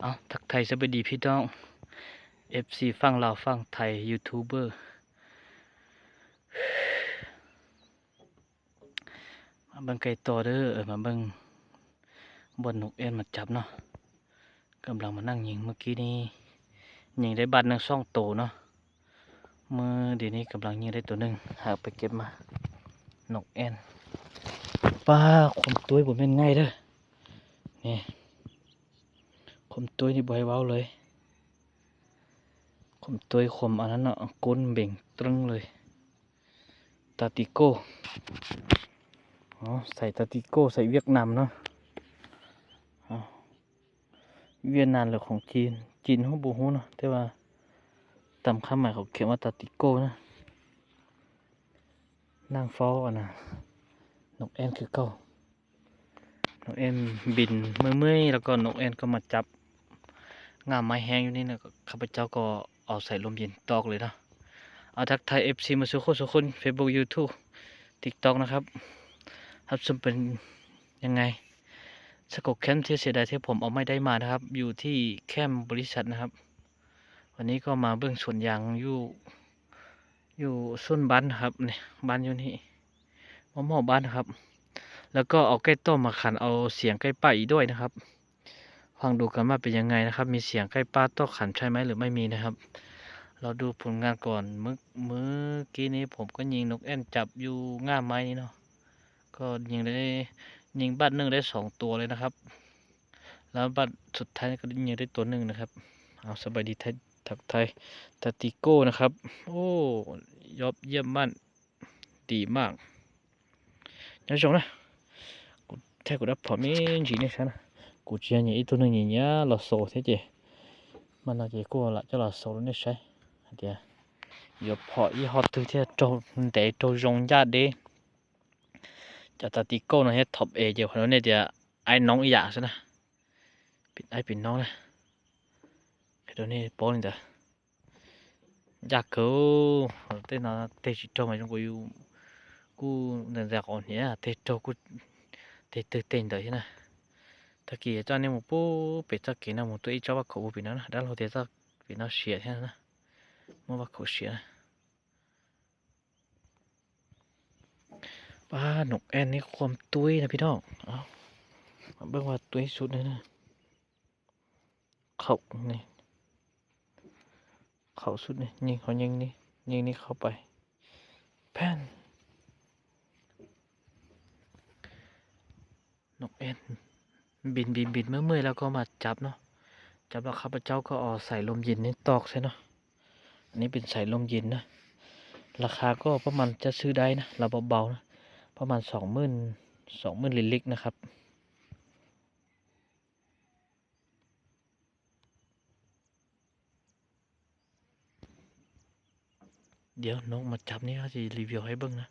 ເອົາ ທັກທາຍສະບາຍດີພີ່ນ້ອງ ເອັຟຊີຝັ່ງລາວຝັ່ງໄທ ຢູທູບເບີ ມາເບິ່ງໄກ່ຕໍ່ເດີ ເອີ ມາເບິ່ງບ່ອນນົກແອ່ນມາຈັບເນາະ ກຳລັງມານັ່ງຍິງ ເມື່ອກີ້ນີ້ຍິງໄດ້ບາດໜຶ່ງສອງໂຕເນາະ ມື້ດຽວນີ້ກຳລັງຍິງໄດ້ໂຕໜຶ່ງ ຫາໄປເກັບມາ ນົກແອ່ນ ປ້າ ຄວາມຕຸ້ຍບໍ່ແມ່ນງ່າຍເດີ ນີ້ ຄວາມຕຸ້ຍນີ້ບໍ່ໃຫ້ເວົ້າເລີຍ ຄວາມຕຸ້ຍ ຄວາມອັນນັ້ນເນາະ ກົ້ນເບັງຕຶ້ງເລີຍ ຕາຕິໂກ້ ອໍ ສາຍຕາຕິໂກ້ ສາຍຫວຽດນາມເນາະ ຫວຽດນາມ ຫຼືຂອງຈີນ ຈີນເຮົາບໍ່ຮູ້ເນາະ ແຕ່ວ່າຕາມຄວາມໝາຍເຂົາຂຽນວ່າຕາຕິໂກ້ນະ ນັ່ງເຝົ້າອັນນະ ນົກແອ່ນຄືເກົ່າ ນົກແອ່ນບິນເມື່ອຍໆ ແລ້ວກໍນົກແອ່ນກໍມາຈັບ ງ່າໄມ້ແຫ້ງຢູ່ນີ້ນະ ຂ້າພະເຈົ້າກໍເອົາສາຍລົມເຢັນຕອກເລີຍເນາະ ເອົາ ທັກທາຍເອັຟຊີມາສູ່ຄູ່ສູ່ຄົນ ເຟສບຸກ ຢູທູບ ຕິກຕັອກ ນະຄັບ ຮັບຊົມເປັນຍັງໄງ ສະກົດແຄມທີ່ເສຍດາຍທີ່ຜົມເອົາໄມ້ໄດ້ມານະຄັບ ຢູ່ທີ່ແຄມບໍລິສັດນະຄັບ ວັນນີ້ກໍມາເບິ່ງສວນຢາງຢູ່ ຢູ່ສວນບ້ານນະຄັບ ນີ້ ບ້ານຢູ່ນີ້ ມາໝໍ້ບ້ານນະຄັບ ແລ້ວກໍເອົາໄກ່ຕໍ່ມາຂັນ ເອົາສຽງໄກ່ປ່າອີກດ້ວຍນະຄັບ ຟັງດູກັນວ່າເປັນຍັງໄງນະຄັບ ມີສຽງໄກ່ປ່າຕໍ່ຂັນໃຊ່ໄໝ ຫຼືໄມ່ມີນະຄັບ ລໍດູຜົນງານກ່ອນ ມື້ ມື້ກີ້ນີ້ຜົມກໍຍິງນົກແອ່ນຈັບຢູ່ງ່າໄມ້ນີ້ເນາະ ກໍຍິງໄດ້ ຍິງບາດໜຶ່ງໄດ້ສອງຕົວເລີຍນະຄັບ ແລ້ວບາດສຸດທ້າຍກໍຍິງໄດ້ຕົວໜຶ່ງນະຄັບ ເອົາ ສະບາຍດີ ທັກທາຍ ຕາຕິໂກ້ ນະຄັບ ໂອ້ ຍອດຢ້ຽມມາກ ດີມາກ ຍອດຊົມນະ ກູແທ້ ກູໄດ້ພໍມີຈີນີ້ຊະນະ ກູຈະເອົາອີກຕົວໜຶ່ງນີ້ ລໍໂຊແທ້ເຈ ມັນເອົາເຈ ກູລະຈະລໍໂຊນີ້ໃຊ້ ດຽວ ຍອດພໍອີກຮອດຖືກແທ້ ໂຕແດໂຕຍົງຍາດເດ ຈະຕາຕິໂກ້ນະ ເຮັດທັອບເອເຈ ພະໂນເນດ ອາຍນ້ອງອີ່ຫຍັງຊັ້ນນະ ເປັນອ້າຍເປັນນ້ອງນະ ເຮັດໂດເນໂປ້ນີ້ເດີ ຢາກເກີ ເຕະນະ ເຕະຊິໂຕມາຈົນກູຢູ່ ກູເດີນຈາກອອນເຮຍ ເຕະໂຕກູ ເຕະຕຶກເຕັນເດີນະ ຕະກີ້ເຈົ້ານີ້ໝູປູເປັດ ຕະກີ້ນະ ໝູໂຕອີເຈົ້າວ່າເຂົາບໍ່ເປັນນະ ດານໂຮເຕເຈົ້າເປັນນະ ເສຍແທ້ນະ ເມື່ອວ່າເຂົາເສຍນະ. ປ້າ ນົກແອ່ນນີ້ຄວາມຕຸ້ຍນະພີ່ນ້ອງ ເອົາ ມາເບິ່ງວ່າຕຸ້ຍສຸດນີ້ນະ ເຂົ້ານີ້ ເຂົ້າສຸດນີ້ ຍິງ ເຂົາຍິງນີ້ ຍິງນີ້ເຂົ້າໄປ ແຜ່ນ ນົກແອ່ນບິນ ບິນ ບິນເມື່ອຍໆ ແລ້ວກໍມາຈັບເນາະ ຈັບແລ້ວຂ້າພະເຈົ້າກໍເອົາສາຍລົມເຢັນນີ້ຕອກໃສ່ເນາະ ອັນນີ້ເປັນສາຍລົມເຢັນນະ ລາຄາກໍປະມານ ຈະຊື້ໄດ້ນະ ລະເບົາໆ ນະ ປະມານສອງໝື່ນ ສອງໝື່ນລິລິກນະຄັບ. ດຽວນົກມາຈັບນີ້ ເຮົາຊິຣີວິວໃຫ້ເບິ່ງນະ